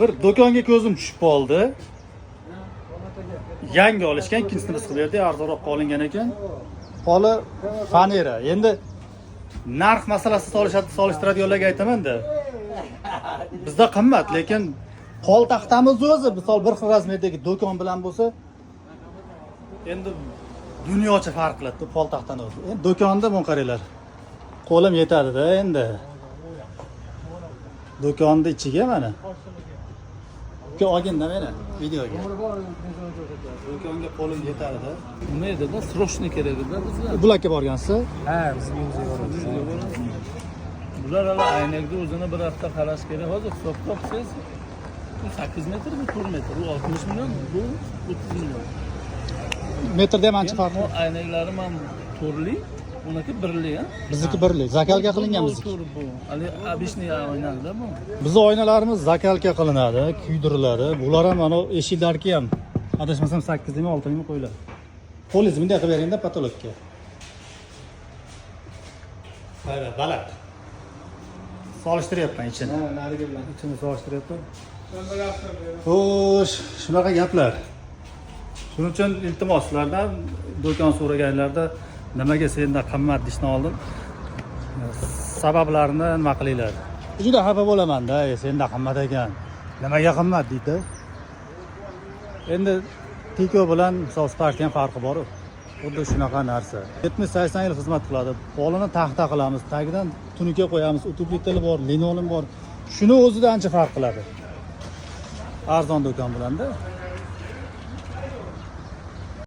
Bir do'konga ko'zim tushib qoldi. Yangi olishgan, ikkinchisini biz qilib berdik, arzonroqqa olingan ekan. Poli fanera. Endi narx masalasi solishtiradiganlarga aytaman-da. Bizda qimmat, lekin pol taxtamiz o'zi, misol, bir xil razmerdagi do'kon bilan bo'lsa, endi dunyocha farq qiladi pol taxtani o'zi. Endi do'konda buni qaranglar. Qo'lim yetadi-da endi. Do'konni ichiga mana. Uka, olginda meni videoga. Do'konga qo'lim yetadi-da. Nima edi-da? Срочно kerak edi bizga. Bulakka borgansiz? Ha, bizga uyimizga boramiz. Bular hali aynakni o'zini bir hafta qarash kerak. Hozir hisoblab siz, bu 8 metr, bu 4 metr. U 60 million, bu 30 million. Metrda ham ancha farq Bu bor. aynaklarim ham to'rtli, uniki birli, ha? Bizniki birli, закалка qilingan Bu bizniki. to'rt bu. Hali обычный oynada bu. Bizni oynalarimiz закалка qilinadi, kuydiriladi. Bular ham, mana eshiklarki ham adashmasam 8 mi, 6 mi qo'yiladi. Qo'lingizni bunday qilib beringda потолок ka. Qara, baland. Solishtiryapman ichini. Ha, narigi bilan. Ichini solishtiryapman. Xo'sh, shunaqa gaplar. Shuning uchun iltimos sizlardan, do'kon so'raganlarda nimaga senda qimmat deyishdan oldin sabablarini nima qilinglar. Juda xafa bo'laman-da, "E, senda qimmat ekan. Nimaga qimmat?" deydi. Endi Tiko bilan misol Sparkni ham farqi bor. Xuddi shunaqa narsa. 70-80 yil xizmat qiladi. Polini taxta qilamiz, tagidan tunuka qo'yamiz, утеплитель bor, linoleum bor. Shuni o'zida ancha farq qiladi. Arzon do'kon bilanda.